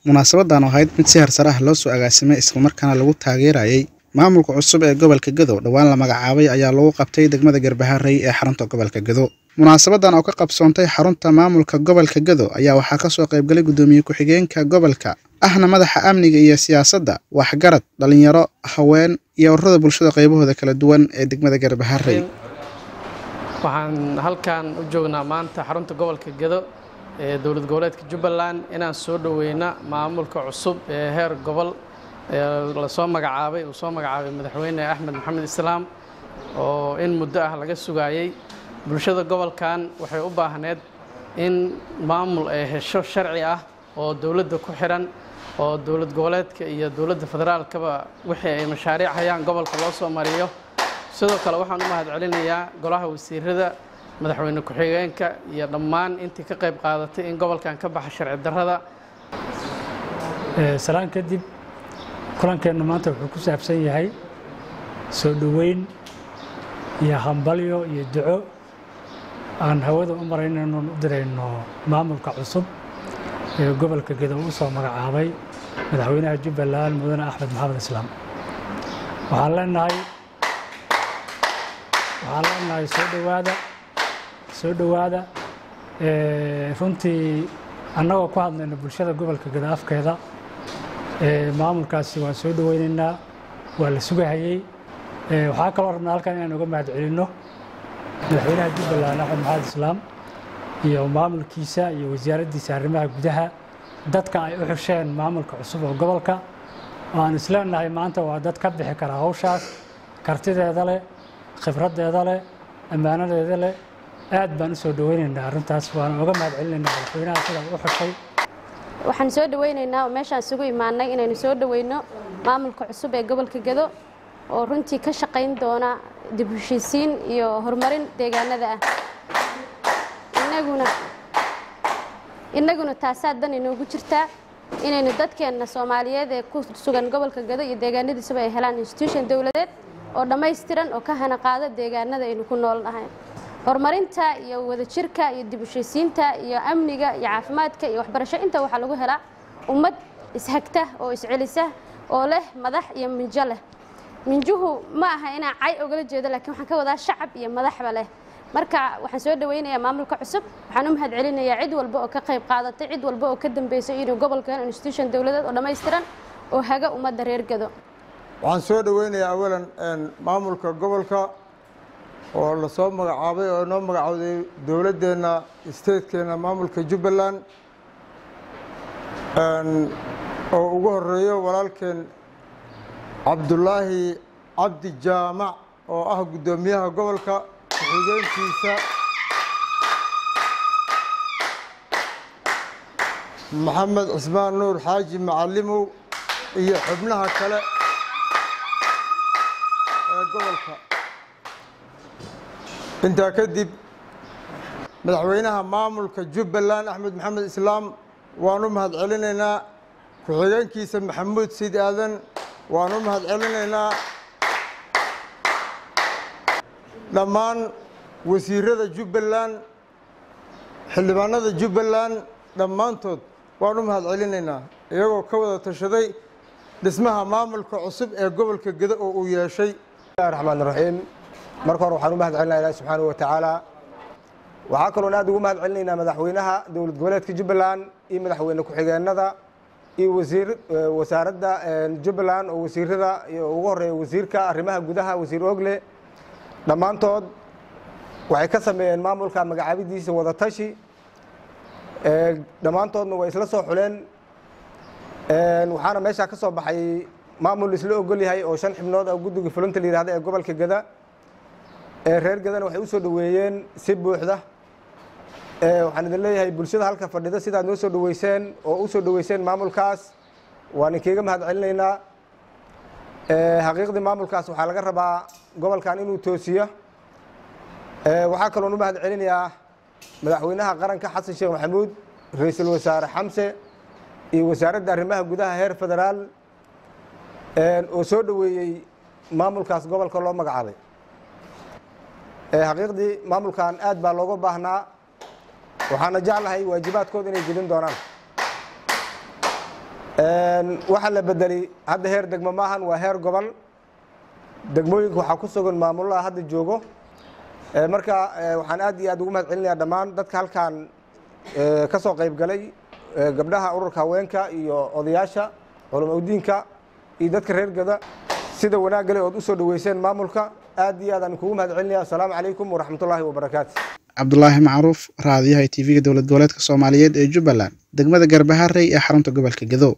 Munaasabadan oo ahayd mid si heersare ah loo soo agaasimay islamarkaana lagu taageerayay maamulka cusub ee gobolka Gedo dhowaan la magacaabay ayaa lagu qabtay degmada Garbaharey ee xarunta gobolka Gedo. Munaasabadan oo ka qabsoontay xarunta maamulka gobolka Gedo ayaa waxaa kasoo qaybgalay gudoomiye ku-xigeenka gobolka ahna madaxa amniga iyo siyaasadda, waxgarad, dhalinyaro, haween iyo ururada bulshada qaybahooda kala duwan ee degmada Garbaharey. Waxaan halkan u joognaa maanta xarunta gobolka Gedo ee dowlad goboleedka Jubbaland inaan soo dhoweyna maamulka cusub ee heer gobol ee lasoo magacaabay, uu soo magacaabay madaxweyne Axmed Maxamed Islaam, oo in muddo ah laga sugaayay. Bulshada gobolkan waxay u baahneed in maamul ay hesho sharci ah oo dowladda ku xiran, oo dowlad goboleedka iyo dowladda federaalkaba wixii ay mashaariic hayaan gobolka loo soo mariyo. Sidoo kale waxaan u mahadcelinayaa golaha wasiirada, madaxweyne ku-xigeenka iyo dhammaan intii ka qayb qaadatay in gobolkan ka baxa sharci darrada. Salaan kadib, kulankeennu maanta wuxuu ku saabsan yahay soo dhoweyn iyo hambalyo iyo duco aan hawada u marayno inaan u dirayno maamulka cusub ee gobolka Gedo u soo magacaabay madaxweynaha Jubbaland Mudane Axmed Maxamed Islaam. Waxaan leenahay soo dhowaada, soo dhowaada. Runtii annagoo ku hadlayno bulshada gobolka Gedo afkeeda, maamulkaasi waan soo dhoweynaynaa, waa la sugahayey. Waxaa kaloo rabnaa halkan inaan uga mahad celinno madaxweynaha Jubbaland Axmed Maxamed Islaam iyo maamulkiisa iyo wasaaraddiisa arrimaha gudaha, dadka ay u xusheen maamulka cusub oo gobolka, oo aan isleenahay maanta waa dad ka bixi kara hawshaas, kartideeda leh, khibraddeeda leh, ammaanadeeda leh. Aad baan u soo dhoweynaynaa arrintaas, waana uga mahad celinaynaa madaxweynaha sida uu u xushay. Waxaan soo dhoweynaynaa oo meeshaan isugu imaanay inaynu soo dhoweyno maamulka cusub ee gobolka Gedo, oo runtii ka shaqayn doona dib u heshiisiin iyo horumarin deegaanada ah. Inaguna taasaa dan inoogu jirtaa, inaynu dadkeenna Soomaaliyeed ee ku sugan gobolka Gedo iyo deegaanadiisuba ay helaan institution dowladeed oo dhammaystiran oo ka hana qaada deegaanada aynu ku nool nahay. Horumarinta iyo wadajirka iyo dib u heshiisiinta iyo amniga iyo caafimaadka iyo waxbarasho inta waxaa lagu helaa ummad ishagta oo iscelisa oo leh madax iyo minjo leh. Minjuhu ma aha inaan cay ogala jeedo, laakiin waxaan ka wadaa shacab iyo madaxba leh. Marka waxaan soo dhoweynayaa maamulka cusub, waxaan u mahad celinayaa cid walba oo ka qayb qaadatay, cid walba oo ka dambeysay inuu gobolka helo institution dowladeed oo dhammaystiran oo haga ummadda reer Gedo. Waxaan soo dhoweynayaa awalan maamulka gobolka oo lasoo magacaabay oo inoo magacowday dowladdeenna, statekeenna, maamulka Jubbaland, oo ugu horeeyo walaalkeen Cabdulaahi Cabdi Jaamac oo ah guddoomiyaha gobolka, ku-xigeenkiisa Maxamed Cismaan Nuur Xaaji Macalimow iyo xubnaha kale ee gobolka. Intaa kadib, madaxweynaha maamulka Jubbaland Axmed Maxamed Islaam waan u mahad celinaynaa, ku-xigeenkiisa Maxamuud Siid Aadan waan u mahad celinaynaa, dhammaan wasiirada Jubbaland, xildhibaanada Jubbaland, dhammaantood waan u mahad celinaynaa, iyagoo ka wada tashaday dhismaha maamulka cusub ee gobolka Gedo oo uu yeeshay. Raxmaan raxiim. Marka hore waxaan u mahad celinaa Ilahi subxaanahu wa tacaala. Waxaa kaloon aad ugu mahad celinaynaa madaxweynaha dowlad goboleedka Jubbaland iyo madaxweyne ku-xigeenada iyo wasiir wasaaradda Jubbaland oo wasiirada ugu horeeya wasiirka arrimaha gudaha, wasiir Ogle. Dhammaantood waxay ka sameeyeen maamulka magacaabidiisa wadatashi, dhammaantoodna way isla soo xuleen. Waxaana meeshaa ka soo baxay maamul isla ogol yahay oo shan xibnood ah, guddiga fulinta la yihahda ee gobolka Geda. Reer Gedana waxay u soo dhoweeyeen si buuxda. Waxaan idin leeyahay bulshada halka fadhida, sidaad noo soo dhoweyseen oo u soo dhoweyseen maamulkaas waan idinkaga mahad celinaynaa. Xaqiiqdii maamulkaas waxaa laga rabaa gobolkan inuu toosiyo. Waxaa kaloon u mahad celinayaa madaxweynaha qaranka Xasan Sheekh Maxamuud, ra-iisul wasaare Xamse iyo wasaaradda arrimaha gudaha heer federaal oo soo dhoweeyey maamulkaas gobolka loo magacaabay. Xaqiiqdii maamulkan aad baa looga baahnaa, waxaana jeclahay waajibaadkooda inay gudin doonaan. Waxaa la bedelay hadda heer degmo maahan, waa heer gobol. Degmooyinka waxaa ku sugan maamulaha hadda joogo. Marka waxaan aad iyo aad ugu mahad celinayaa dhammaan dadka halkan ka soo qayb galay, gabdhaha ururka haweenka iyo odayaasha culamo udiinka iyo dadka reer Gada, sida wanaagga leh ood u soo dhaweyseen maamulka. Aad iyo aad aan kugu mahad celinaya. Asalaamu calaykum waraxmatullaahi wabarakaatu. Cabdulaahi Macruuf, raadiyaha TV-ga dowlad goboleedka Soomaaliyeed ee Jubbaland, degmada Garbaharey ee xarunta gobolka Gedo.